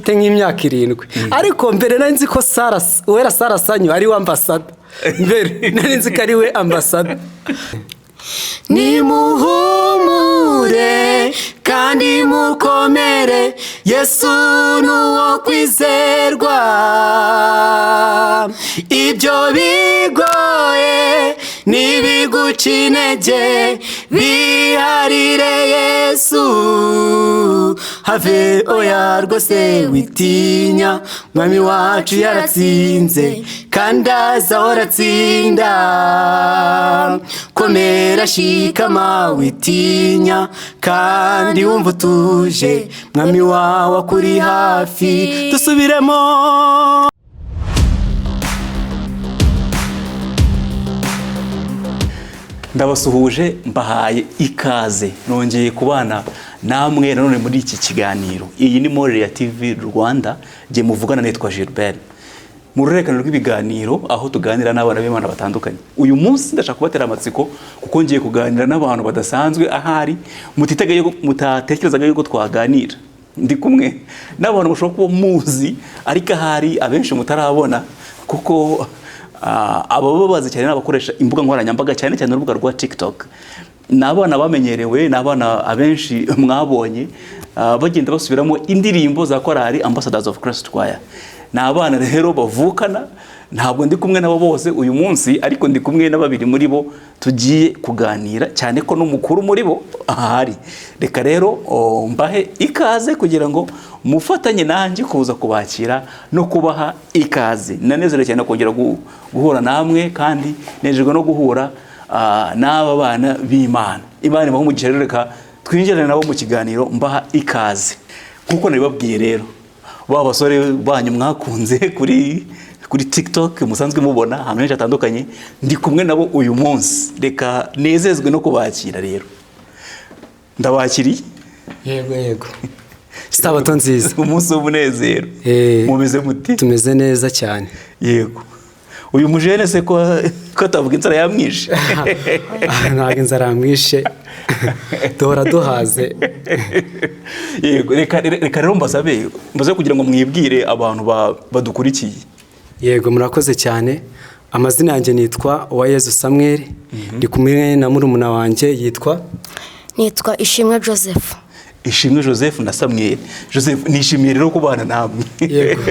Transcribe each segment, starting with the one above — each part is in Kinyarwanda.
Mfite nk'imyaka 7, ariko mbere nari nzi ko Sara Uwera Sara Sanyu ari we ambasada. Mbere nari nzi ko ari we ambasada. Nimuhumure kandi mukomere, Yesu ni uwo kwizerwa. Ibyo bigoye ntibiguca intege, biharire Yesu. Have, oya rwose witinya, Mwami wacu yaratsinze kandi azahora atsinda. Komera, shikama, witinya kandi wumva utuje, Mwami wawe akuri hafi. Dusubiremo. Ndabasuhuje, mbahaye ikaze, nongeye kubana namwe nanone muri iki kiganiro. Iyi ni Moriya TV Rwanda, jye muvugana nitwa Gilbert, mu ruhererekane rw'ibiganiro aho tuganira n'abana b'Imana batandukanye. Uyu munsi ndashaka kubatera amatsiko kuko ngiye kuganira n'abantu badasanzwe, ahari mutatekerezaga yuko twaganira. Ndi kumwe n'abantu mushobora kuba muzi, ariko ahari abenshi mutarabona, kuko abababaza cyane n'abakoresha imbuga nkoranyambaga, cyane cyane urubuga rwa TikTok. Ni abana bamenyerewe, ni abana abenshi mwabonye bagenda basubiramo indirimbo za korali Ambassadors of Christ Choir. Ni abana rero bavukana. Ntabwo ndi kumwe nabo bose uyu munsi, ariko ndi kumwe na babiri muri bo tugiye kuganira, cyane ko n'umukuru muri bo ahari. Reka rero mbahe ikaze kugira ngo mufatanye nanjye kuza kubakira no kubaha ikaze. Nanezerewe cyane kongera guhura namwe, kandi nejejwe no guhura n'aba bana b'Imana. Imana ibahe umugisha. Rero reka twinjirane nabo mu kiganiro, mbaha ikaze. Nk'uko nabibabwiye rero, ba basore banyu mwakunze kuri TikTok, musanzwe mubona ahantu henshi hatandukanye, ndi kumwe nabo uyu munsi. Reka nezezwe no kubakira rero, ndabakiriye. Yego yego, isabato nziza. Umunsi w'umunezero. Mumeze muti? Tumeze neza cyane. Yego. Uyu mujene se ko atavuga, inzara yamwishe? Ntabwo inzara yamwishe, duhora duhaze. Yego, reka rero mbasabe mbaze kugira ngo mwibwire abantu badukurikiye. Yego, murakoze cyane. Amazina yanjye nitwa Uwayezu Samuel, ndi kumwe na murumuna wanjye yitwa Nitwa Ishimwe Joseph. Ishimwe Joseph na Samuel Joseph, nishimiye rero kubana namwe. Yego.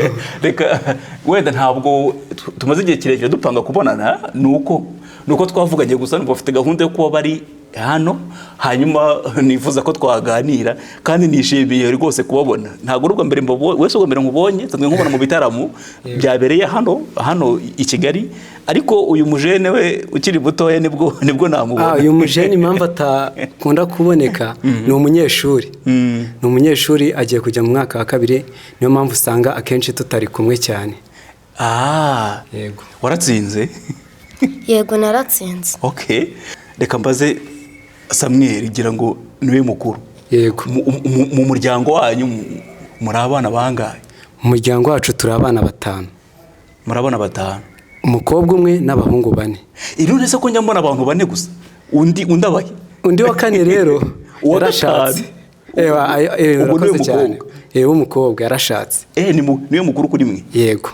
Reka wenda ntabwo tumaze igihe kirekire dupanga kubonana, nuko twavuganye gusa numva bafite gahunda yo kuba bari hano, hanyuma nifuza ko twaganira, kandi nishimiye rwose kubabona. Ntabwo ari ubwa mbere wese, ubwa mbere nkubonye, nsanzwe nkubona mu bitaramo byabereye hano i Kigali, ariko uyu mujene we ukiri mutoya nibwo namubona. Uyu mujene impamvu atakunda kuboneka ni umunyeshuri, ni umunyeshuri agiye kujya mu mwaka wa 2, niyo mpamvu usanga akenshi tutari kumwe cyane. Yego. Waratsinze? Yego, naratsinze. Okay, reka mbaze Samuel, gira ngo niwe mukuru. Yego. Mu muryango wanyu muri abana bangahe? Mu muryango wacu turi abana 5. Muri abana 5? Umukobwa umwe n'abahungu 4. None se ko njya mbona abantu 4 gusa, undi abahe? Undi wa 4 rero Uwa yarashatse. gatanu. Ubwo niwe Urakoze cyane. mukobwa. W'umukobwa yarashatse. Niwe mukuru kuri mwe? Yego.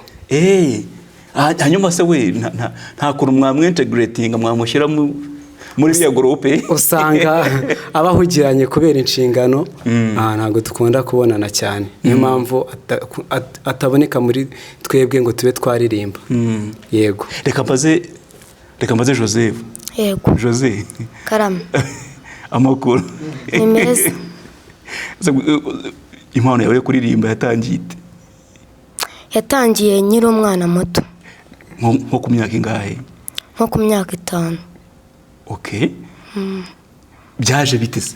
Hanyuma se we nta kuntu mwamwintegratinga, mwamushyira muri iriya groupe? Usanga abahugiranye kubera inshingano, ntabwo dukunda kubonana cyane, niyo mpamvu ataboneka muri twebwe ngo tube twaririmba. Yego. Reka mbaze Joseph. Yego. Jose. Karame. Amakuru? Ni meza. Impano yawe yo kuririmba yatangiye ite? Yatangiye nkiri umwana muto. Nko ku myaka ingahe? Nko ku myaka 5. Okay. Byaje bite se?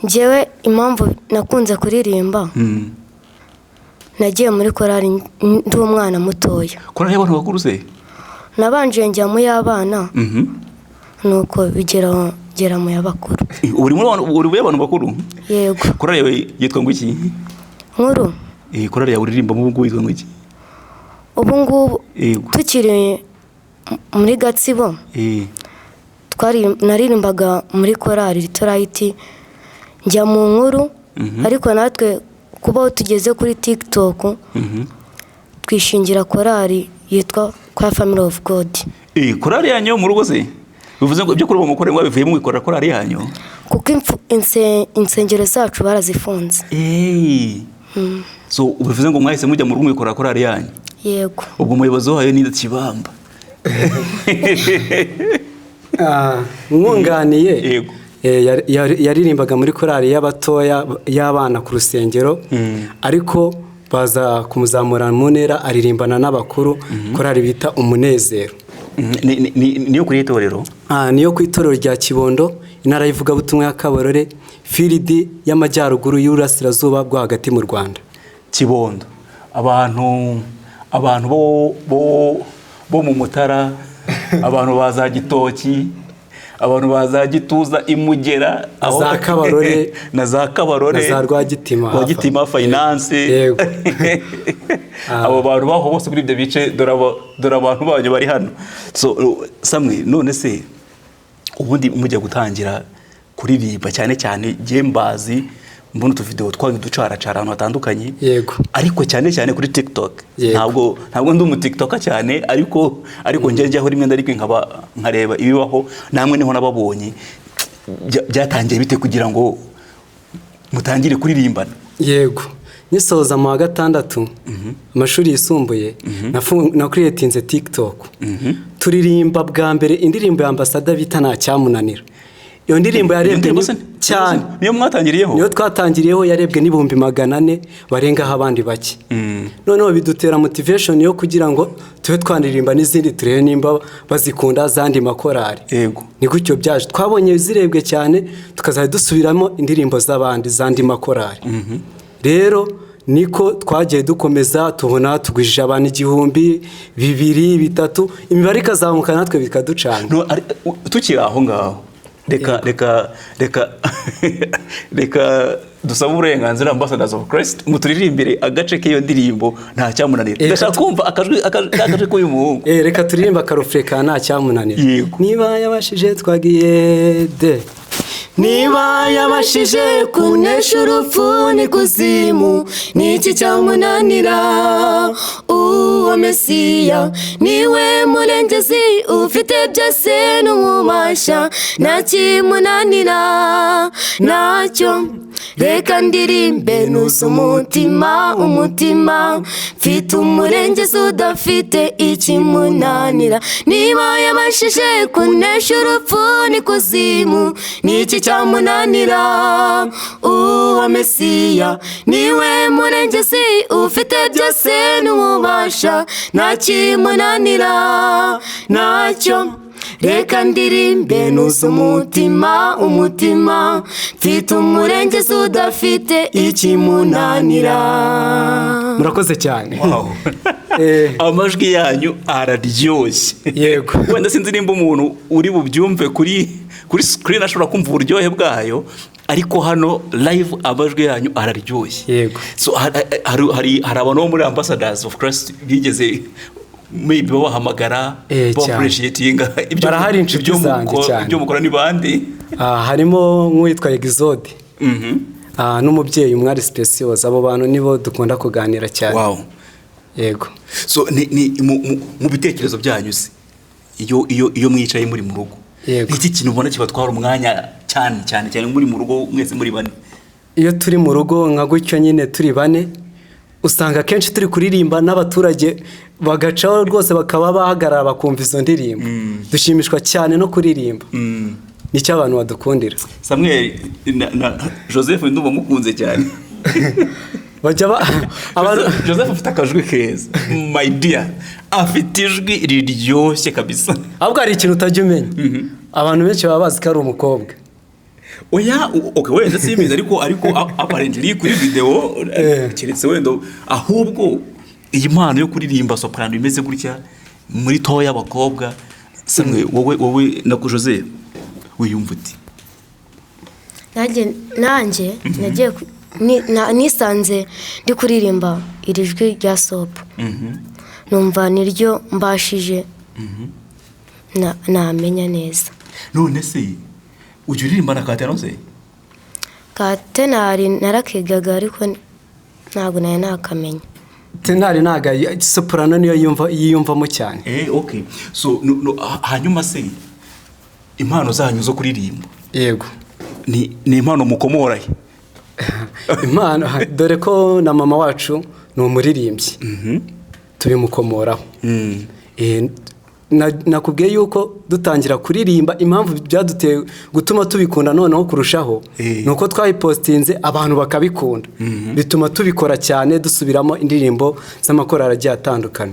Njyewe impamvu nakunze kuririmba, nagiye muri korali ndi umwana mutoya. Korali y'abantu bakuru se? Nabanje njya mu y'abana, nuko bigera mu y'abakuru. Uri mu y'abantu bakuru? Yego. Korali yawe yitwa ngo iki? Nkuru. Korali yawe uririmbamo ubu ngubu yitwa ngo iki? Ubu ngubu tukiri muri Gatsibo, naririmbaga muri korali Litorayiti, njya mu nkuru, ariko natwe Kubaho tugeze kuri TikTok, twishingira korali yitwa kwa Family of God. Korali yanyu yo mu rugo se, bivuze ngo ibyo kuroba mukore mwabivuyemo mwikorera korali yanyu? Kuko insengero zacu barazifunze. So bivuze ngo mwahise mujya mu rugo mwikorera korali yanyu? Yego. Ubwo umuyobozi wayo ni Kibamba? Mwunganiye. Yego. Yaririmbaga muri korali y'abatoya y'abana ku rusengero, ariko baza kumuzamura mu ntera aririmbana n'abakuru, korali bita Umunezero. Niyo kuri itorero? Niyo ku itorero rya Kibondo, intara y'ivugabutumwa ya Kabarore, field y'amajyaruguru y'uburasirazuba bwo hagati mu Rwanda. Kibondo, abantu bo mu Mutara, abantu ba za Gitoki, abantu ba za Gituza, Imugera, Za Kabarore. Na za Kabarore. Na za Rwagitima. Rwagitima Finance. Yego. Abo bantu baho bose muri ibyo bice, dore abantu banyu bari hano. So Samwe, none se ubundi mujya gutangira kuririmba, cyane cyane jye mbazi mbona utuvideo twanyu ducaracara ahantu hatandukanye, ariko cyane cyane kuri TikTok. Ntabwo ndi umu TikToker cyane, ariko njye njyaho rimwe na rimwe nkaba nkareba ibibaho, namwe niho nababonye. Byatangiye bite kugira ngo mutangire kuririmbana? Yego, nyisoza mu wa gatandatu amashuri yisumbuye, nacreatinze TikTok, turirimba bwa mbere indirimbo ya Ambassador bita Nta Cyamunanira. Iyo ndirimbo yarebwe Indirimbo se? Cyane. Niyo mwatangiriyeho? Niyo twatangiriyeho, yarebwe n'400,000 barengaho abandi bake. Noneho bidutera motivation yo kugira ngo tube twanirimba n'izindi, turebe nimba bazikunda zandi makorari. Ni gutyo byaje, twabonye zirebwe cyane, tukazajya dusubiramo indirimbo z'abandi zandi makorari. Rero niko twagiye dukomeza, tubona tugwijije abantu 1000, 2000, 3000, imibare ikazamuka natwe bikaducanga. No, tukiri aho ngaho, reka dusabe uburenganzira Ambassadors of Christ muturirimbire agace k'iyo ndirimbo Nta Cyamunanira. Ndashaka kumva akajwi k'uyu muhungu. Reka turirimba akarofure ka Nta Cyamunanira. Yego. Niba yabashije, twagiye de. Niba yabashije kunesha urupfu n'ikuzimu, niki cyamunanira? Uwo Mesiya niwe murengezi, ufite byose n'ububasha, ntakimunanira ntacyo. Reka ndirimbe nuza umutima, umutima mfite umurengezi udafite ikimunanira. Niba yabashije kunesha urupfu n'ikuzimu, niki cyamunanira? Uwo Mesiya niwe murengezi, ufite byose n'ububasha, ntakimunanira ntacyo. Reka ndirimbe nuza umutima, umutima mfite umurengezi udafite ikimunanira. Murakoze cyane. Wow. Amajwi yanyu araryoshye. Wenda sinzi nimba umuntu uri bubyumve kuri screen ashobora kumva uburyohe bwayo, ariko hano live amajwi yanyu araryoshye. So hari abantu bo muri Ambassadors of Christ bigeze maybe babahamagara, Cyane. appreciatinga ibyo Barahari, inshuti ibyo zanjye cyane. Ibyo mukora? Ni bande? Harimo nk'uwitwa Exode, n'umubyeyi Umwari Specials. Abo bantu nibo dukunda kuganira cyane. Yego. So ni mu bitekerezo byanyu se, iyo mwicaye muri mu rugo, ni iki kintu ubona kibatwara umwanya cyane cyane cyane muri mu rugo mwese muri bane? Iyo turi mu rugo nka gutyo nyine turi bane, usanga akenshi turi kuririmba n'abaturage bagacaho rwose, bakaba bahagarara bakumva izo ndirimbo. Dushimishwa cyane no kuririmba, nicyo abantu badukundira. Samuel na Joseph ndumva mukunze cyane. Bajya abantu. Joseph afite akajwi keza, my dear, afite ijwi riryoshye kabisa. Ahubwo hari ikintu utajya umenya, abantu benshi baba bazi ko ari umukobwa. Oya, okay, wenda simbizi, ariko apparently kuri video, keretse wenda ahubwo iyi mpano yo kuririmba soprano imeze gutya muri toya y'abakobwa. Samwe, wowe na ko Joseph wiyumva uti? Nanjye nagiye nisanze ndi kuririmba iri jwi rya soap, numva niryo mbashije namenya neza. None se ujya uririmba na ka tenor se? Ka tenor narakigaga, ariko Ntabwo nari nakamenya. Tenor ntabwo soprano niyo yiyumvamo cyane. Okay, so no, hanyuma se impano zanyu zo kuririmba ni impano mukomora he? Impano, dore ko na mama wacu ni umuririmbyi, tubimukomoraho. Nakubwiye yuko dutangira kuririmba, impamvu byaduteye gutuma tubikunda noneho kurushaho ni uko twayipositinze abantu bakabikunda, bituma tubikora cyane, dusubiramo indirimbo z'amakorali agiye atandukanye,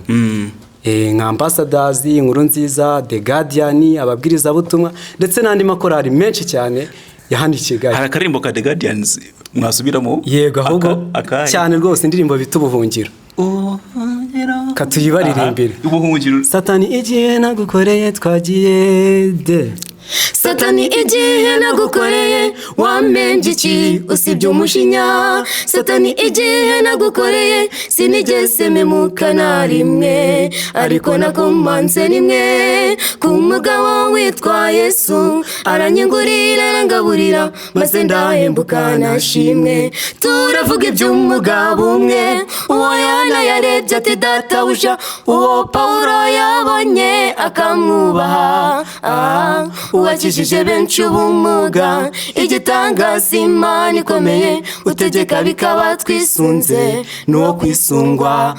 nka Ambassadors, Inkuru Nziza, The Guardian, Ababwirizabutumwa, ndetse n'andi makorali menshi cyane ya hano i Kigali. Hari akaririmbo ka The Guardians mwasubiramo? Yego, ahubwo Akahe? cyane rwose, indirimbo bita "Ubuhungiro". Ubuhungiro. Katuyibaririmbire. Aha, "Ubuhungiro". Satani, igihe nagukoreye, twagiye de. Satani, igihe nagukoreye, wamenje iki usibye umujinya? Satani, igihe nagukoreye, sinigeze mpemuka na rimwe, ariko nakomanze nimwe ku mugabo witwa Yesu, aranyingurira, arangaburira, maze ndahembuka, nashimwe. Turavuga iby'umugabo umwe, uwo Yohana yarebye ati: "Databuja", uwo Pawulo yabonye akamwubaha, uwakijije benshi ubumuga, igitangaza, Imana ikomeye, utegeka bikaba, twisunze n'uwo kwisungwa.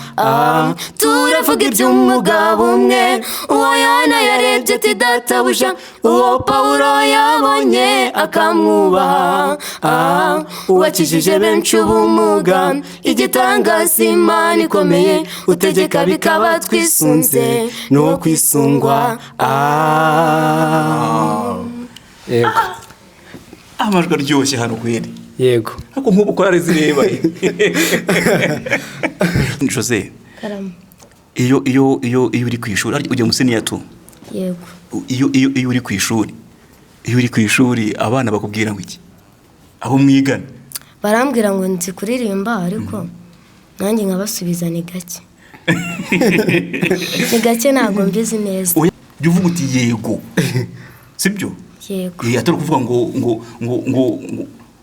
Turavuga iby'umugabo umwe, uwo Yohana yarebye ati: "Databuja", uwo Pawulo yabonye akamwubaha, uwakijije benshi ubumuga, igitangaza, Imana ikomeye, utegeka bikaba, twisunze n'uwo kwisungwa. Yego. Amajwi aryoshye hano kweri. Yego. Ariko nk'ubu korari zireba Jose? Karama. Iyo uri ku ishuri, harya ujya mu senior two? Yego. Iyo uri ku ishuri, abana bakubwira ngo iki, abo mwigana? Barambwira ngo nzi kuririmba, ariko nanjye nkabasubiza ni gake, ni gake, ntabwo mbizi neza. Oya, jya uvuga uti yego, sibyo? Yego. Atari ukuvuga ngo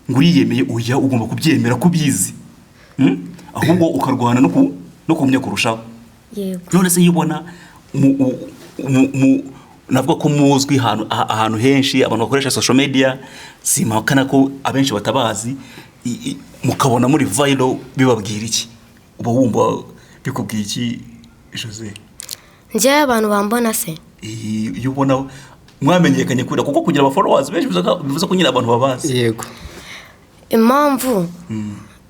uriyemeye. Oya, ugomba kubyemera ko ubizi. Ahubwo ukarwana no kumenya kurushaho. Yego. None se iyo ubona navuga ko muzwi ahantu henshi, abantu bakoresha social media, simpakana ko abenshi batabazi, mukabona muri viral, bibabwira iki? Uba wumva bikubwiye iki, Jose? Njyewe abantu bambona se? Iyo ubona mwamenyekanye kuriya, kuko kugira aba followers benshi bivuze ko nyine abantu babazi. Yego. Impamvu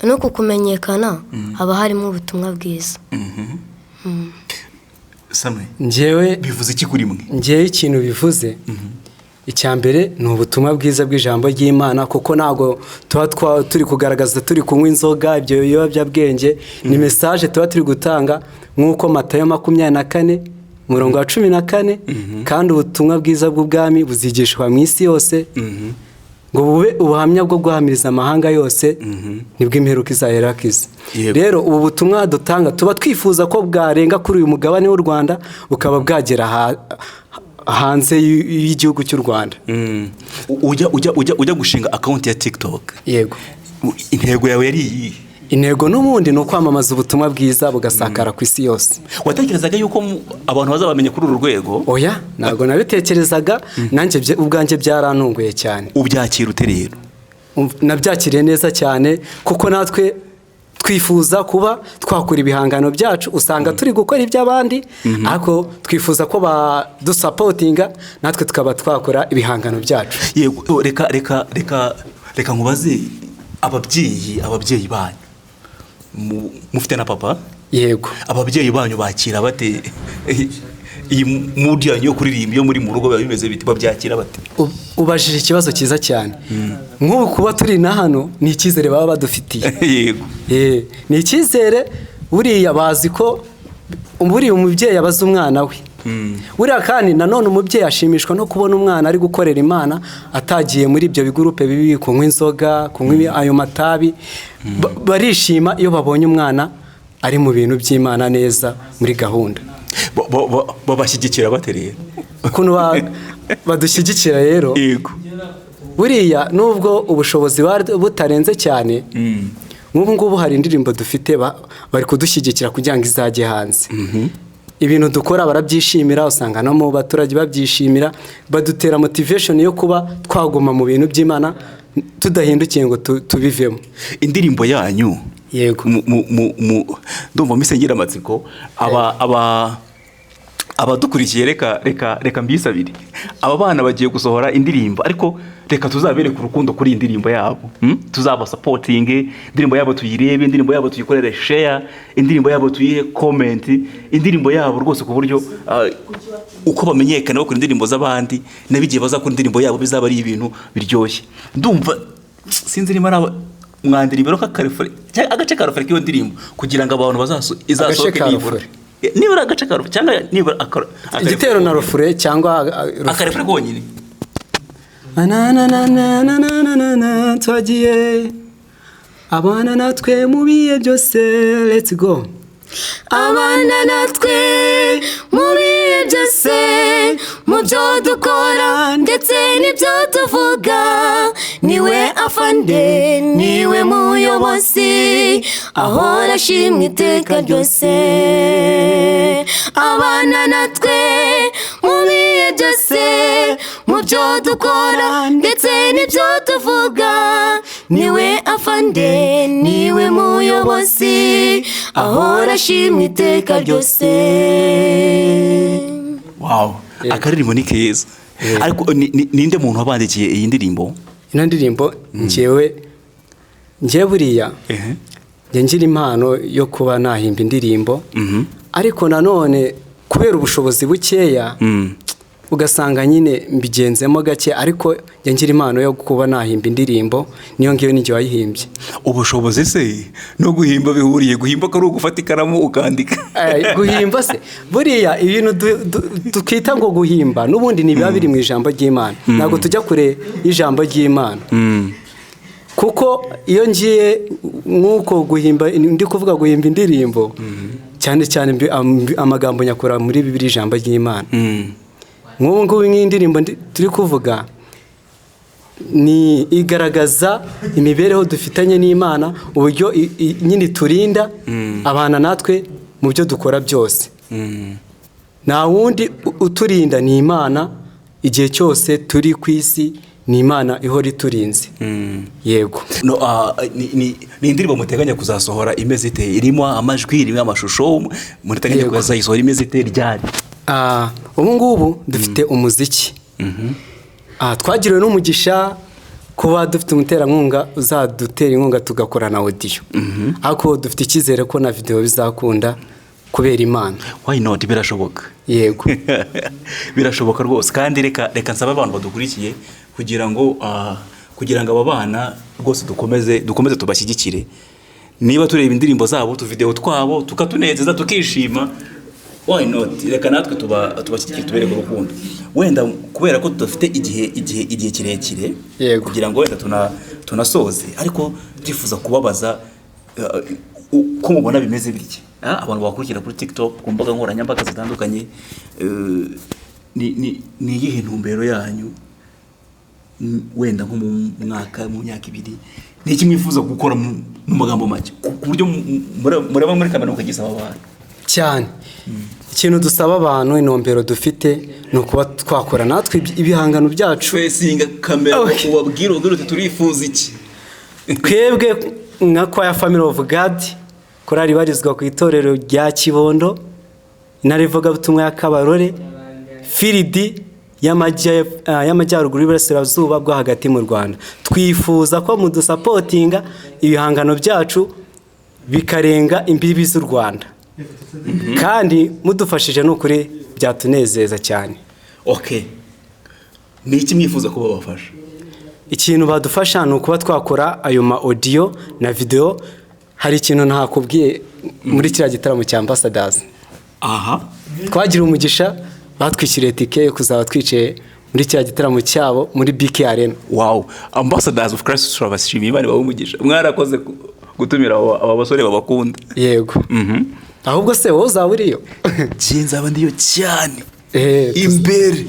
nuko kumenyekana haba harimo ubutumwa bwiza. Samwe? Njyewe Bivuze iki kuri mwe? Njyewe ikintu bivuze, icya mbere ni ubutumwa bwiza bw'ijambo ry'Imana, kuko ntabwo tuba turi kugaragaza turi kunywa inzoga, ibyo biyobyabwenge. Ni message tuba turi gutanga, nk'uko Matayo 24 umurongo wa 14: "Kandi ubutumwa bwiza bw'ubwami buzigishwa mu isi yose ngo bube ubuhamya bwo guhamiriza amahanga yose, nibwo imperuka izahera iza." Rero ubu butumwa dutanga, tuba twifuza ko bwarenga kuri uyu mugabane w'u Rwanda, bukaba bwagera hanze y'igihugu cy'u Rwanda. Ujya gushinga account ya TikTok, Yego. intego yawe yari iyihe? Intego n'ubundi ni ukwamamaza ubutumwa bwiza bugasakara ku isi yose. Watekerezaga yuko abantu bazabamenya kuri uru rwego? Oya, ntabwo nabitekerezaga. Nanjye ubwanjye byarantunguye cyane. Ubyakira ute rero? Nabyakiriye neza cyane, kuko natwe twifuza kuba twakora ibihangano byacu. Usanga turi gukora iby'abandi, ariko twifuza ko badusapotinga, natwe tukaba twakora ibihangano byacu. Yego, reka nkubaze, ababyeyi banyu, mufite na papa? Yego. Ababyeyi banyu bakira bate iyi mood yanyu yo kuririmba? Iyo muri mu rugo biba bimeze bite? Babyakira bate? Ubajije ikibazo cyiza cyane. Nk'ubu kuba turi na hano ni icyizere baba badufitiye. Ni icyizere. Buriya bazi ko buriya umubyeyi abaza umwana we. Buriya kandi nanone umubyeyi ashimishwa no kubona umwana ari gukorera Imana, atagiye muri ibyo bigurupe bibi, kunywa inzoga, kunywa ayo matabi. Barishima iyo babonye umwana ari mu bintu by'Imana neza, muri gahunda. Babashyigikira bate rero? Ukuntu badushyigikira rero, buriya nubwo ubushobozi bari butarenze cyane. Nk'ubu ngubu hari indirimbo dufite, bari kudushyigikira kugira ngo izajye hanze. Ibintu dukora barabyishimira, usanga no mu baturage babyishimira, badutera motivation yo kuba twaguma mu bintu by'Imana tudahindukiye ngo tubivemo. Indirimbo yanyu? Yego. Ndumva mpise ngira amatsiko. Aba abadukurikiye, reka mbisabire, aba bana bagiye gusohora indirimbo, ariko reka tuzabereke urukundo kuri iyi ndirimbo yabo, Tuzabasupportinge, indirimbo yabo tuyirebe, indirimbo yabo tuyikorere share, indirimbo yabo tuyihe comment, indirimbo yabo rwose, ku buryo uko bamenyekana bakora indirimbo z'abandi, nabo igihe bazakora indirimbo yabo bizaba ari ibintu biryoshye. Ndumva sinzi niba ari mwandirimbo k'akarefrain cyangwa agace ka refrain k'iyo ndirimbo kugira ngo abantu bazaso izasohoke ka nibura refrain. Nibura agace ka refrain cyangwa nibura Igitero na refrain cyangwa refrain. Akarefrain konyine. Na na na na na na na na na, twagiye, abana natwe mu bihe byose, let's go. Abana natwe mu bihe byose, mu byo dukora ndetse n'ibyo tuvuga, niwe afande, niwe muyobozi, ahora ashimwa iteka ryose. Abana natwe mu bihe byose, mu byo dukora ndetse n'ibyo tuvuga, niwe afande, niwe muyobozi, ahora ashimwa iteka ryose. Wow, akaririmbo ni keza. Ariko ninde muntu wabandikiye iyi ndirimbo? Ino ndirimbo, njyewe buriya njye ngira impano yo kuba nahimba indirimbo, ariko nanone kubera ubushobozi bukeya ugasanga nyine mbigenzemo gake, ariko njye ngira impano yo kuba nahimba indirimbo, niyo ngiyo ninjye wayihimbye. Ubushobozi se no guhimba bihuriye? Guhimba ko ari ugufata ikaramu ukandika. Guhimba se buriya, ibintu tukita ngo guhimba n'ubundi ni biba biri mu ijambo ry'Imana. Ntabwo tujya kure y'ijambo ry'Imana, kuko iyo ngiye nk'uko guhimba, ndi kuvuga guhimba indirimbo, cyane cyane amagambo nyakura muri Bibiri, ijambo ry'Imana. Nk'ubu ngubu nk'indirimbo turi kuvuga ni igaragaza imibereho dufitanye n'Imana, uburyo nyine iturinda, abana natwe mu byo dukora byose. Nta wundi uturinda, ni Imana. Igihe cyose turi ku isi ni Imana ihora iturinze, yego. No, ni indirimbo muteganya kuzasohora imeze ite? Irimo amajwi, irimo amashusho? Muteganya kuzayisohora imeze ite, ryari? Ubu ngubu dufite umuziki. Twagiriwe n'umugisha kuba dufite umuterankunga uzadutera inkunga tugakora na audio, ariko dufite icyizere ko na video bizakunda kubera Imana. Why not, birashoboka. Yego. Birashoboka rwose. Kandi reka nsabe abantu badukurikiye kugira ngo aba bana rwose dukomeze tubashyigikire. Niba tureba indirimbo zabo, utuvidewo twabo tukatunezeza, tukishima, why not? Reka natwe tubashyigikire, tubereke urukundo. Wenda kubera ko tudafite igihe kirekire kugira ngo wenda tunasoze, ariko twifuza kubabaza uko mubona bimeze bitya. Abantu bakurikira kuri TikTok, ku mbuga nkoranyambaga zitandukanye, ni iyihe ntumbero yanyu? Wenda nko mu mwaka, mu myaka 2, ni iki mwifuza gukora mu magambo make, ku buryo mureba muri kamera mukagisaba abantu? Cyane, ikintu dusaba abantu, intumbero dufite ni ukuba twakora natwe ibihangano byacu. Facinga kamera, ubabwire uti turifuza iki? Twebwe nka Choir Family of God, korali ibarizwa ku itorero rya Kibondo, intara ivugabutumwa ya Kabarore, field y'amajyaruguru y'Iburasirazuba bwo hagati mu Rwanda, twifuza ko mudusupportinga, ibihangano byacu bikarenga imbibi z'u Rwanda, kandi mudufashije ni ukuri byatunezeza cyane. Okay, ni iki mwifuza kuba babafasha? Ikintu badufasha ni ukuba twakora ayo ma audio na video. Hari ikintu ntakubwiye muri kiriya gitaramo cya Ambassadors. Twagira umugisha, batwishyuriye tike yo kuzaba twicaye muri kiriya gitaramo cyabo muri BK Arena. Wow, Ambassadors of Christ, turabashimiye, Imana ibahe umugisha, mwarakoze gutumira aba basore babakunda. Yego. Ahubwo se wowe uzaba uriyo? Njye nzaba ndiyo cyane. Imbere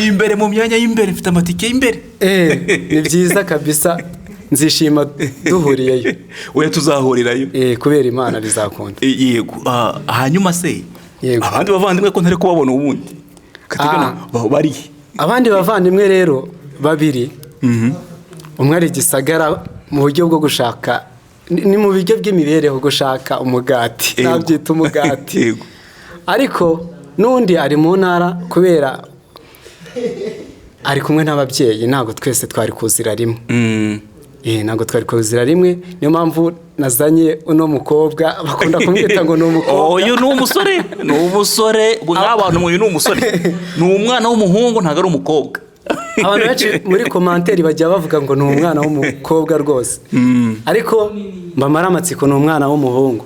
imbere, mu myanya y'imbere, mfite amatike y'imbere. Ni byiza kabisa. Nzishima duhuriyeyo. Oya, tuzahurirayo. Kubera Imana bizakunda. Yego. Hanyuma se, Yego. abandi bavandimwe ko ntari kubabona ubundi? Katigana bari he? Abandi bavandimwe rero babiri, umwe ari Gisagara mu buryo bwo gushaka, ni mu buryo bw'imibereho, gushaka umugati, nabyita umugati, ariko n'undi ari mu ntara kubera ari kumwe n'ababyeyi. Ntabwo twese twari kuzira rimwe. Ntabwo twari kuzira rimwe, niyo mpamvu nazanye uno mukobwa, bakunda kumwita ngo ni umukobwa. Uyu ni umusore, ni umusore nk'abantu. Uyu ni umusore, ni umwana w'umuhungu, ntabwo ari umukobwa. Abantu benshi muri commentaire bajya bavuga ngo ni umwana w'umukobwa rwose, ariko mbamara amatsiko, ni umwana w'umuhungu.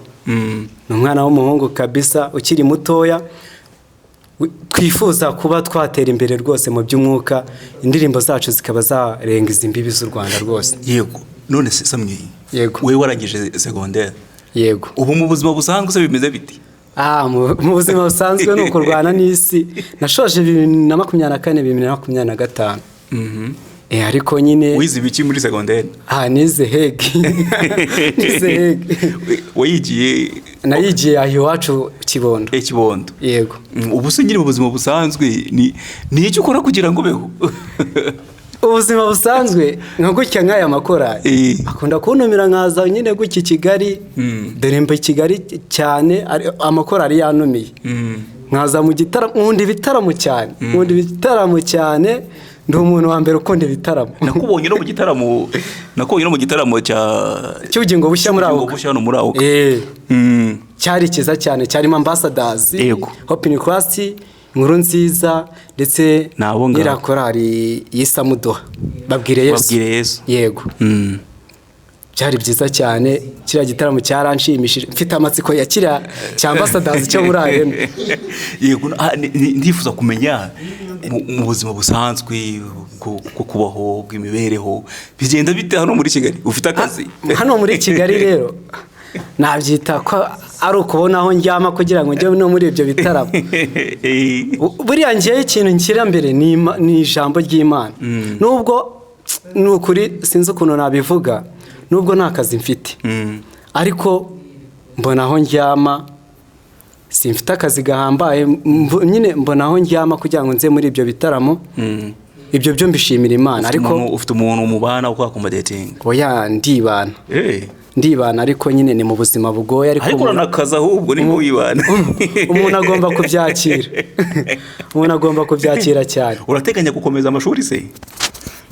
Ni umwana w'umuhungu kabisa ukiri mutoya, twifuza kuba twatera imbere rwose mu by'umwuka, indirimbo zacu zikaba zarenga izi mbibi z'u Rwanda rwose. Yego. None se Samweli, Yego. wowe warangije segonderi? Yego. Ubu mu buzima busanzwe se bimeze biti? Mu buzima busanzwe ni ukurwana n'isi. Nashoje 2024, 2025. Ariko nyine Wize ibiki muri segonderi? Nize HEG, nize HEG. Wayigiye? Nayigiye aho iwacu Kibondo. Kibondo? Yego. Ubu se nyine mu buzima busanzwe ni icyo ukora kugira ngo ubeho? Ubuzima busanzwe nka gutya, nk'aya makorari akunda kuntumira, nkaza nyine gutya i Kigali. Dore mba i Kigali cyane, amakorari yantumiye nkaza mu gitaramo. Nkunda ibitaramo cyane, nkunda ibitaramo cyane, ndi umuntu wa mbere ukunda ibitaramo. Nakubonye no mu gitaramo cya Cy'ubugingo bushya muri Ubugingo AUCA. bushya hano muri AUCA. Cyari cyiza cyane, cyarimo Ambassadors, Hope in Christ, Inkuru Nziza, ndetse Ni abo ngabo. n'iriya korari y'Isamuduha, Babwire Yesu. Babwire Yesu. Yego. Byari byiza cyane, kiriya gitaramo cyaranshimishije. Mfite amatsiko ya kiriya cya Ambassadors cyo muri Arena. Yego. Ndifuza kumenya mu buzima busanzwe bwo kubaho, bw'imibereho, bigenda bite hano muri Kigali? Ufite akazi? Hano muri Kigali rero nabyita ko ari ukubona aho ndyama kugira ngo njye no muri ibyo bitaramo. Buriya ngewe ikintu nshyira mbere ni ijambo ry'Imana. Nubwo ni ukuri sinzi ukuntu nabivuga, nubwo nta kazi mfite, ariko mbona aho ndyama. Simfite akazi gahambaye, nyine mbona aho ndyama kugira ngo nze muri ibyo bitaramo. Ibyo byo mbishimira Imana, ariko Ufite umuntu mubana uko accommodating? Oya, ndibana. Ndibana, ariko nyine ni mu buzima bugoye, ariko Ariko uranakaza ahubwo ni wibana. Umuntu agomba kubyakira, umuntu agomba kubyakira cyane. Urateganya gukomeza amashuri se?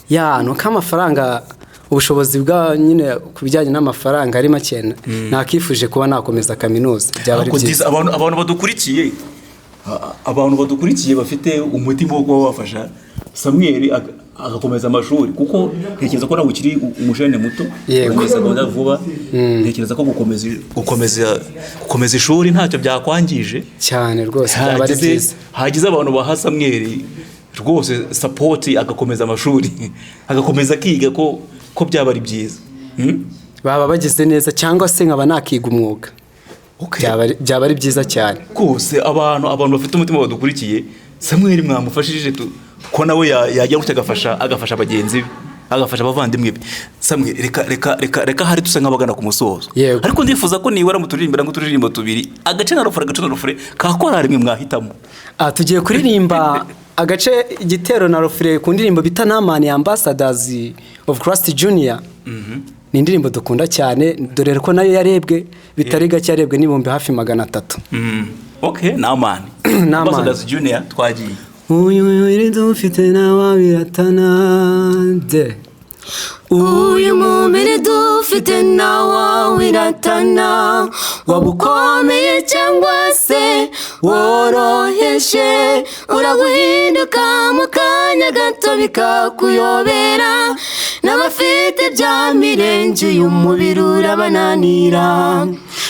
Ya, nuko amafaranga, ubushobozi bwa nyine ku bijyanye n'amafaranga ari make, nakifuje kuba nakomeza kaminuza, byaba ari Ariko byiza. Disi, abantu badukurikiye bafite umutima wo kuba wafasha Samuel agakomeza amashuri, kuko ntekereza ko nawe ukiri umujene muto, urangije segonderi vuba, ntekereza ko gukomeza ishuri ntacyo byakwangije. Cyane rwose, byaba ari byiza. Hagize abantu baha Samuel rwose support, agakomeza amashuri, agakomeza akiga, ko byaba ari byiza. Baba bagize neza, cyangwa se nkaba nakiga umwuga. Byaba ari byiza cyane. Rwose abantu bafite umutima badukurikiye, Samuel mwamufashije ko nawe yajya gutya agafasha bagenzi be, agafasha abavandimwe be. Samuel, reka hari dusa nk'abagana ku musozo. Yego. Ariko ndifuza ko nibura muturirimbira ngo uturirimbo tubiri, agace na refrain, agace na refrain ka korali mwe mwahitamo. Tugiye kuririmba agace, igitero na refrain ku ndirimbo bita Namani ya Ambassadors of Christ Junior. Ni indirimbo dukunda cyane, dore ko nayo yarebwe bitari gake, yarebwe n'ibihumbi hafi 300. Okay, Namani. Namani. Ambassadors Junior, twagiye. Uyu mubiri dufite nawabiratana de. Uyu mubiri dufite nawawiratana, waba ukomeye cyangwa se woroheje, uraguhinduka mu kanya gato bikakuyobera. N'abafite bya mirenge uyu mubiri urabananira.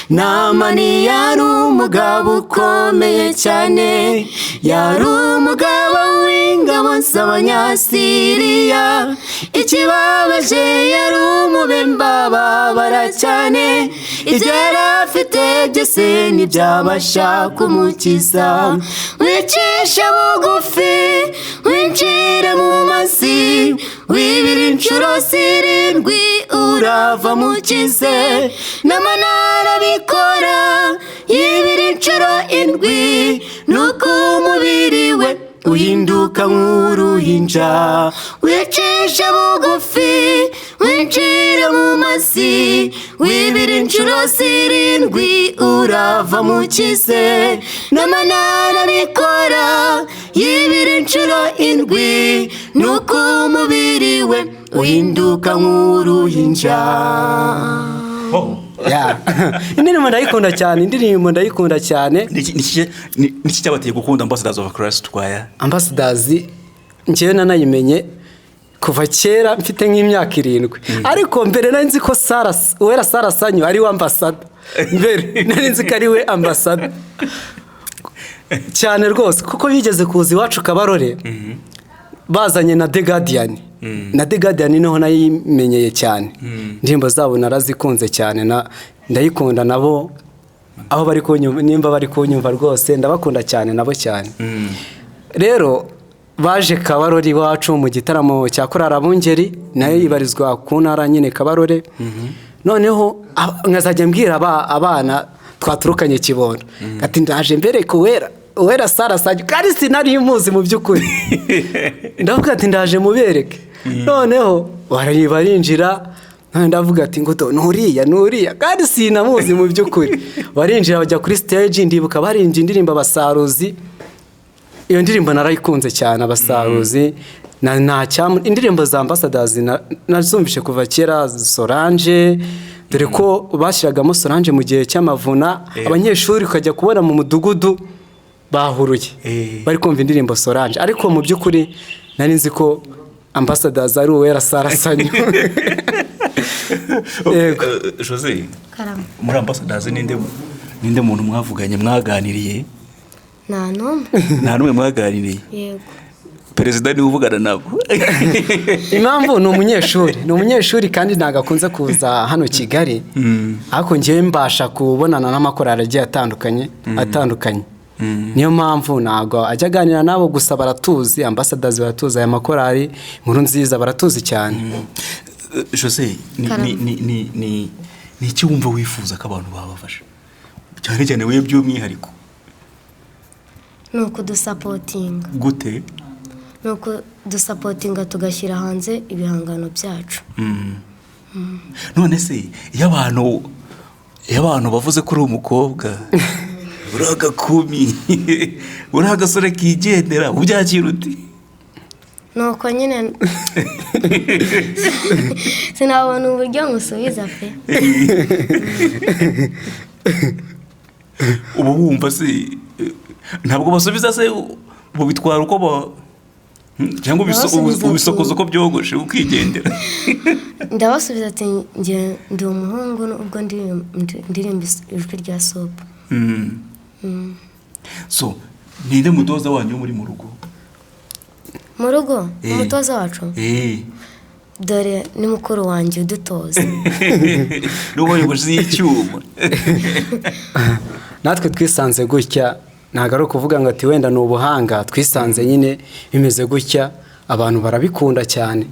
Namani yari umugabo ukomeye cyane, yari umugabo w'ingabo z'Abanyasiriya. Ikibabaje, yari umubembe babara cyane. Ibyo yari afite byose ntibyabasha kumukiza. Wicisha bugufi, winjire mu mazi, wibira inshuro 7. Urava mukize n'amanara bikora, yibira inshuro 7, nuko umubiri we uhinduka nk'uruhinja. Wicisha bugufi winjira mu mazi, wibira inshuro 7, urava mukize n'amanara bikora, yibira inshuro 7, nuko umubiri we uhinduka nk'uruhinja. Indirimbo ndayikunda cyane, indirimbo ndayikunda cyane. Niki cyabateye gukunda Ambassadors of Christ Choir? Ambassadors njyewe nanayimenye kuva kera mfite nk'imyaka 7, ariko mbere nari nzi ko Sara Uwera Sara Sanyu ari we ambassador. Mbere nari nzi ko ari we ambassador cyane rwose, kuko bigeze kuza iwacu Kabarore bazanye na The Guardian. Na The Guardian niho nayimenyeye cyane, indirimbo zabo narazikunze cyane, ndayikunda nabo aho bari kunyumva, nimba bari kunyumva rwose ndabakunda cyane nabo cyane. Rero baje Kabarore iwacu mu gitaramo cya Korali Abungeri, nayo ibarizwa ku ntara nyine Kabarore. Noneho nkazajya mbwira abana twaturukanye Kibondo ati ndaje mbereke Uwera Sara Sanyu, kandi sinari muzi mu by'ukuri. Ndavuga ati ndaje mubereke. Noneho barinjira, ndavuga ati ngo nuriya nuriya, kandi sinamuzi mu by'ukuri. Barinjira bajya kuri stage, ndibuka barinjira indirimbo Abasaruzi. Iyo ndirimbo narayikunze cyane, Abasaruzi. Na cyamu indirimbo za Ambassadors nazumvishe kuva kera, Solange, dore ko bashyiragamo Solange mu gihe cy'amavuna, abanyeshuri ukajya kubona mu mudugudu bahuruye bari kumva indirimbo Solange. Ariko mu by'ukuri nari nzi ko Ambassadors ari Uwera Sara Sanyu. Yego. Jose, Karame. muri Ambassadors ninde muntu mwavuganye, mwaganiriye? Nta n'umwe. Nta n'umwe mwaganiriye? Yego. Perezida niwe uvugana nabo. Impamvu ni umunyeshuri, ni umunyeshuri kandi ntabwo akunze kuza hano Kigali, ariko njyewe mbasha kubonana n'amakorali agiye atandukanye, niyo mpamvu ntabwo ajya aganira nabo. Gusa baratuzi, Ambassadors baratuzi, aya makorali Inkuru Nziza baratuzi cyane. Jose, ni iki wumva wifuza ko abantu babafasha, cyane cyane wowe by'umwihariko? Ni ukudusupportinga. Gute? Ni ukudusupportinga tugashyira hanze ibihangano byacu. None se iyo abantu bavuze ko uri umukobwa, uri agakumi, uri agasore kigendera, ubyakira uti? Nuko nyine sinabona uburyo ngusubiza pe. Uba wumva se ntabwo basubiza se, ubu bitwara uko ba cyangwa ubisokoza uko byogoshe ukigendera? Ndabasubiza ati njye ndi umuhungu nubwo ndirimba ijwi rya soap. So ninde mutoza wanyu muri mu rugo? Mu rugo umutoza wacu dore ni mukuru wanjye udutoza. N'ubuyobozi y'icyuma. Natwe twisanze gutya, ntabwo ari ukuvuga ngo ati wenda ni ubuhanga, twisanze nyine bimeze gutya, abantu barabikunda cyane.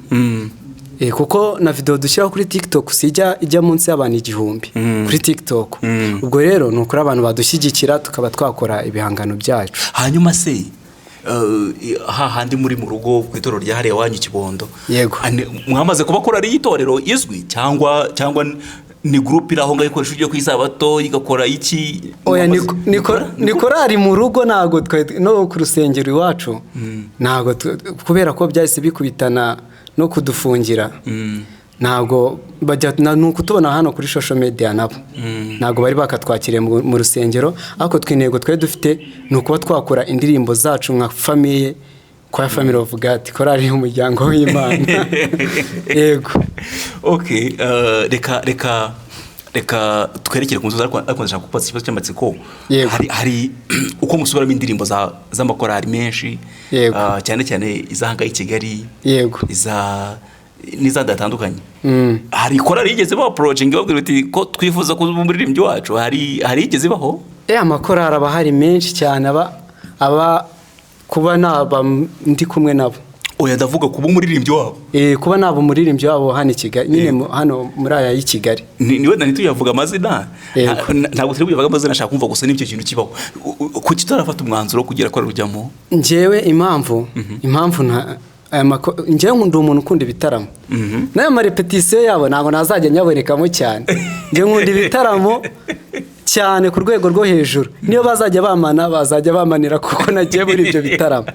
Kuko na video dushyiraho kuri TikTok sijya ijya munsi y'abantu 1000 kuri TikTok. Ubwo rero ni ukuri abantu badushyigikira tukaba twakora ibihangano byacu. Hanyuma se hahandi muri mu rugo ku itorero rya hariya wanyu Kibondo, Yego. Mwamaze kuba korali y'itorero izwi cyangwa ni groupe iri aho ngaho ikoresha ibyo ku isabato igakora iki? Oya, ni korali mu rugo, ntabwo twe no ku rusengero iwacu ntabwo kubera ko byahise bikubitana no kudufungira, ntabwo bajya ni ukutubona hano kuri social media nabo ntabwo bari bakatwakiriye mu rusengero. Ariko twe intego twari dufite ni ukuba twakora indirimbo zacu nka famille, kwa Family of God, korali y'umuryango w'Imana. Yego. Okay, reka twerekere ku nzozi, ariko ndashaka kubaza ikibazo cy'amatsiko. Yego. Hari uko musubiramo indirimbo z'amakorali menshi, Yego. Cyane cyane iz'ahangaha i Kigali, Yego. iza n'izandi hatandukanye. Hari korali yigeze ba approaching babwira uti ko twifuza kuba umuririmbyi wacu? Hari yigeze ibaho? Amakorali aba ahari menshi cyane, aba kuba naba ndi kumwe nabo. Oya, ndavuga kuba umuririmbyi wabo. Kuba naba umuririmbyi wabo hano i Kigali nyine, hano muri aya y'i Kigali. Ni wenda ntituyavuga amazina. Yego. Ntabwo turi buyavuge amazina, ashaka kumva gusa n'ibyo kintu kibaho. Kuki utarafata umwanzuro wo kugira ko arujyamo? Njyewe impamvu nta aya njyewe ndi umuntu ukunda ibitaramo, n'aya marepetisiyo yabo ntabwo nazajya nyabonekamo cyane. Njyewe nkunda ibitaramo cyane ku rwego rwo hejuru. Niyo bazajya bamana, bazajya bamanira kuko nagiye muri ibyo bitaramo.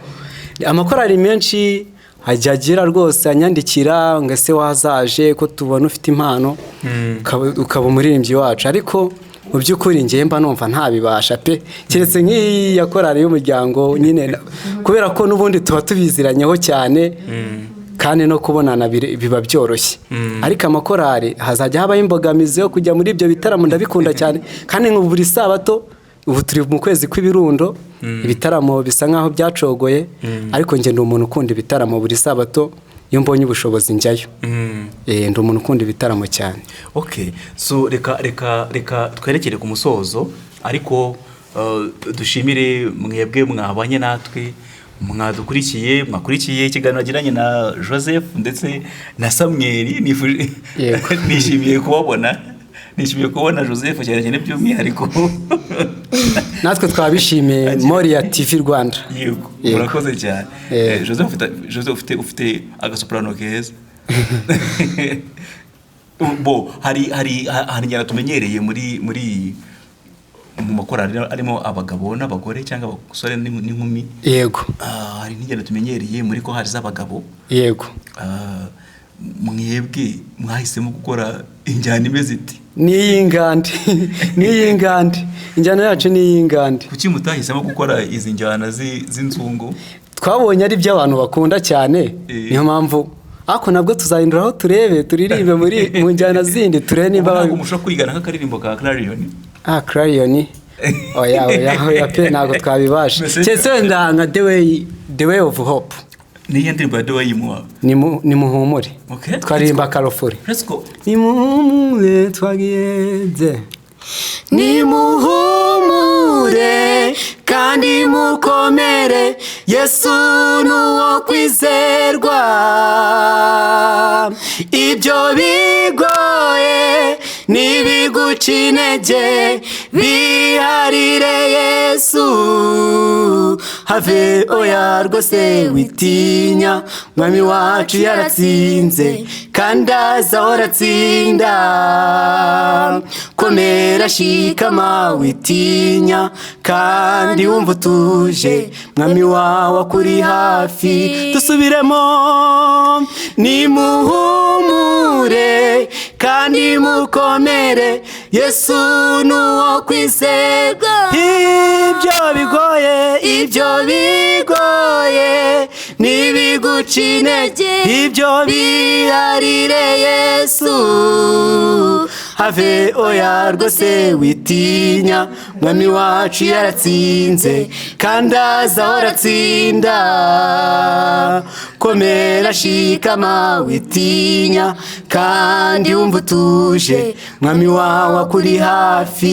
Amakorali menshi ajya agira rwose anyandikira ngo: "Ese wazaje ko tubona ufite impano, ukaba umuririmbyi wacu?" Ariko mu by'ukuri njyewe mba numva ntabibasha pe, keretse nk'iyi ya korali y'umuryango nyine, kubera ko n'ubundi tuba tubiziranyeho cyane kandi no kubonana biba byoroshye. Ariko amakorali hazajya habaho imbogamizi yo kujya muri ibyo bitaramo. Ndabikunda cyane, kandi nka buri sabato. Ubu turi mu kwezi kw'ibirundo, ibitaramo bisa nkaho byacogoye, ariko njye ndi umuntu ukunda ibitaramo. Buri sabato iyo mbonye ubushobozi njyayo. Ndi umuntu ukunda ibitaramo cyane. Okay, so reka twerekere ku musozo, ariko dushimire mwebwe mwabanye natwe, mwadukurikiye, mwakurikiye ikiganiro nagiranye na Joseph ndetse na Samuel. Nishimiye kubabona, nishimiye kubona Joseph cyane cyane by'umwihariko. Natwe twabishimiye, Moriya TV Rwanda. Yego. Yego. Murakoze cyane. Joseph ufite agasoprano keza. Bo hari injyana tumenyereye muri mu makorali arimo abagabo n'abagore cyangwa abasore n'inkumi. Hari n'injyana tumenyereye muri korali z'abagabo. Mwebwe mwahisemo gukora injyana imeze iti? Ni iy'ingande, ni iy'ingande, injyana yacu ni iy'ingande. Kuki mutahisemo gukora izi njyana z'inzungu? Twabonye ari byo abantu bakunda cyane. Niyo mpamvu, ariko nabwo tuzahinduraho, turebe, turirimbe mu njyana zindi, turebe nimba Ubu ntabwo mushobora kwigana nk'akaririmbo ka Clarion? Ah, Clarion, oya, oya, oya pe, ntabwo twabibasha. Keretse wenda nka The Way of Hope. Niyo ndirimbo ya The Way muba? Ni muhumure. Okay. Twaririmba karofuri. Let's go. Ni muhumure twagiye, ni muhumure kandi mukomere, Yesu ni uwo kwizerwa. Ibyo bigoye ntibiguca intege, biharire Yesu. Have, oya rwose witinya, Mwami wacu yaratsinze kandi azahora atsinda. Komera, shikama, witinya kandi wumva utuje, Mwami wawe akuri hafi. Dusubiremo: nimuhumure kandi mukomere, Yesu ni uwo kwizerwa. Ibyo bigoye, ibyo bigoye ntibiguca intege, ibyo biharire Yesu. Have, oya rwose witinya, Mwami wacu yaratsinze kandi azahora atsinda. Komera, shikama, witinya kandi wumva utuje, Mwami wawe akuri hafi.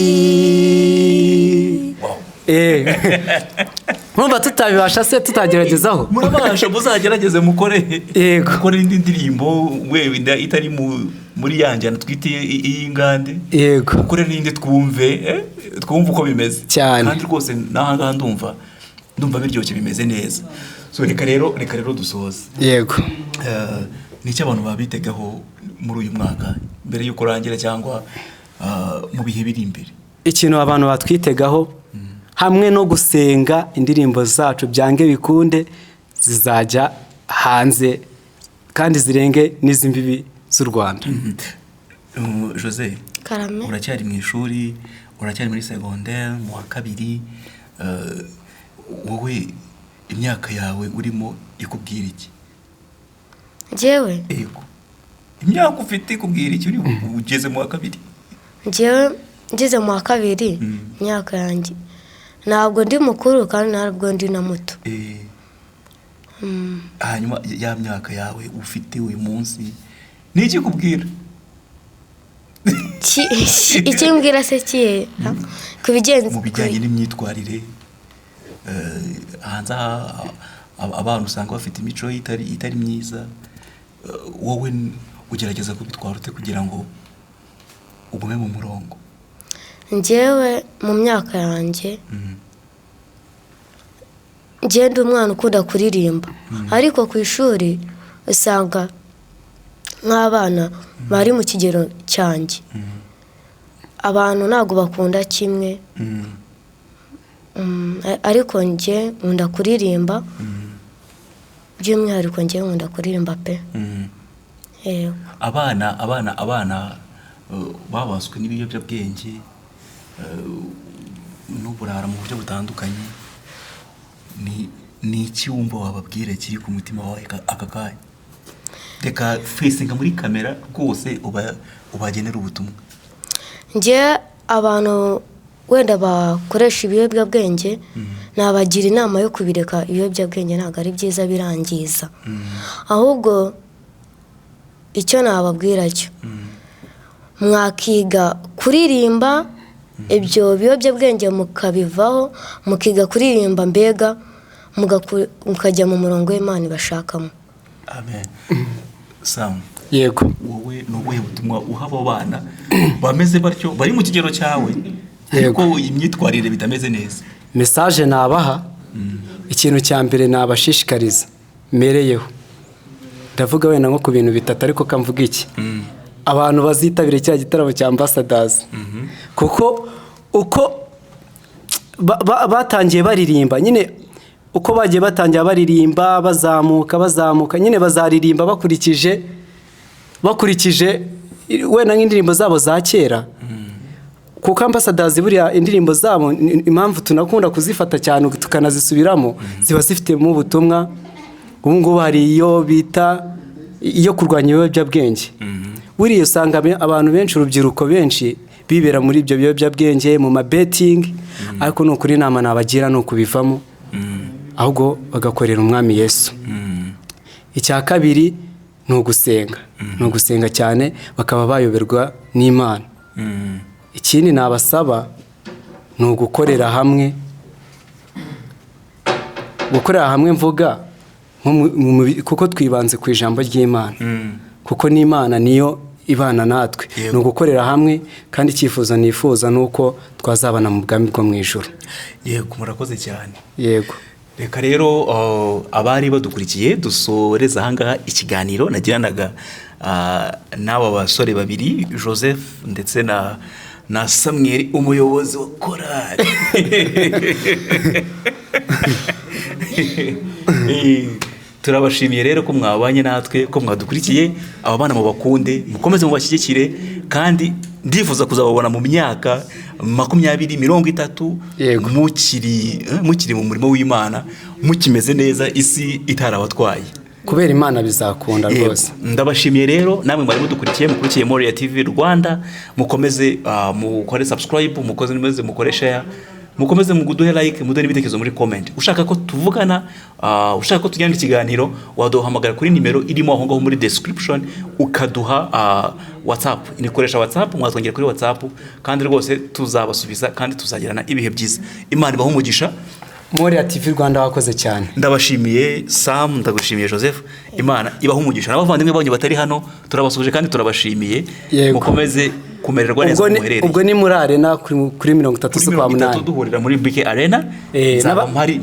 Nkumva tutabibasha se tutageragezaho? Murabasha, muzagerageze mukore. Mukore indi ndirimbo wenda itari muri ya njyana twite iy'ingande. Mukore n'indi twumve, twumve uko bimeze. Cyane. Kandi rwose n'aha ngaha ndumva biryoshye, bimeze neza. So reka rero dusoze. Ni icyo abantu babitegaho muri uyu mwaka mbere y'uko urangira cyangwa mu bihe biri imbere? Ikintu abantu batwitegaho hamwe no gusenga, indirimbo zacu byange bikunde zizajya hanze kandi zirenge n'izi mbibi z'u Rwanda. Jose. Karame. Uracyari mu ishuri, uracyari muri secondaire mu wa kabiri. Wowe imyaka yawe urimo ikubwira iki? Njyewe? Yego, imyaka ufite ikubwira iki, uri ugeze mu wa kabiri? Njyewe ngeze mu wa kabiri. Imyaka yanjye, ntabwo ndi mukuru kandi ntabwo ndi na muto. Hanyuma ya myaka yawe ufite uyu munsi ni iki ikubwira? Ikimbwira se kihe? Ku bigenze Mu bijyanye n'imyitwarire, hanze aha Abana usanga bafite imico itari myiza. Wowe ugerageza kubitwara ute kugira ngo ugume mu murongo? Njyewe mu myaka yanjye, ngenda umwana ukunda kuririmba, ariko ku ishuri usanga nk'abana bari mu kigero cyanjye, abantu ntabwo bakunda kimwe. Ariko njye nkunda kuririmba, by'umwihariko njye nkunda kuririmba pe. Yego. Abana babaswe n'ibiyobyabwenge n'uburara mu buryo butandukanye, ni iki wumva wababwira kiri ku mutima wawe aka kanya? Reka facinga muri kamera rwose, ubagenera ubutumwa. Njye abantu wenda bakoresha ibiyobyabwenge nabagira inama yo kubireka. Ibiyobyabwenge ntabwo ari byiza, birangiza. Ahubwo icyo nababwira cyo, mwakiga kuririmba, ibyo biyobyabwenge mukabivaho, mukiga kuririmba, mbega mukajya mu murongo w'Imana ibashakamo. Amen. Sam, Yego. wowe ni ubuhe butumwa uha abo bana bameze batyo, bari mu kigero cyawe, ariko imyitwarire bitameze neza? Message nabaha, ikintu cya mbere nabashishikariza mereyeho, ndavuga wenda nko ku bintu bitatu, ariko kamvuga iki: abantu bazitabira cya gitaramo cya Ambassadors, kuko uko batangiye baririmba nyine, uko bagiye batangira baririmba, bazamuka bazamuka nyine, bazaririmba bakurikije wenda nk'indirimbo zabo za kera, kuko Ambassadors buriya indirimbo zabo, impamvu tunakunda kuzifata cyane tukanazisubiramo, ziba zifitemo ubutumwa. Ubu ngubu hari iyo bita iyo kurwanya ibiyobyabwenge. Buriya usanga abantu benshi, urubyiruko benshi bibera muri ibyo biyobyabwenge, mu ma betting, ariko ni ukuri inama nabagira ni ukubivamo, ahubwo bagakorera Umwami Yesu. Icya kabiri ni ugusenga, ni ugusenga cyane, bakaba bayoberwa n'Imana. Ikindi nabasaba ni ugukorera hamwe. Gukorera hamwe mvuga nko kuko twibanze ku ijambo ry'Imana, kuko n'Imana niyo ibana natwe. Ni ugukorera hamwe, kandi icyifuzo nifuza ni uko twazabana mu bwami bwo mu ijuru. Yego, murakoze cyane. Yego. Reka rero abari badukurikiye dusoreza ahangaha ikiganiro nagiranaga n'aba basore babiri, Joseph ndetse na Samuel, umuyobozi wa korali. Turabashimiye rero ko mwabanye natwe, ko mwadukurikiye. Aba bana mubakunde, mukomeze mubashyigikire, kandi ndifuza kuzababona mu myaka 20, 30, mukiri mu murimo w'Imana, mukimeze neza, isi itarabatwaye. Kubera Imana bizakunda rwose. Ndabashimiye rero namwe mwari mudukurikiye, mukurikiye Moriya TV Rwanda. Mukomeze mukore subscribe, mukomeze mukore share, mukomeze muduhe like, muduhe n'ibitekerezo muri comment. Ushaka ko tuvugana, ushaka ko tugirana ikiganiro, waduhamagara kuri nimero irimo aho ngaho muri description, ukaduha WhatsApp. Nikoresha WhatsApp, mwatwongera kuri WhatsApp, kandi rwose tuzabasubiza, kandi tuzagirana ibihe byiza. Imana ibahe umugisha. Moriya TV Rwanda, wakoze cyane. Ndabashimiye Sam, ndagushimiye Joseph. Imana ibahe umugisha. N'abavandimwe banyu batari hano turabasuhuje kandi turabashimiye. Mukomeze kumererwa neza Ubwo aho ni, muherereye. ubwo ni muri arena kuri 30 Kuri z'ukwa 30 munani. duhurira muri BK Arena. Nzaba mpari.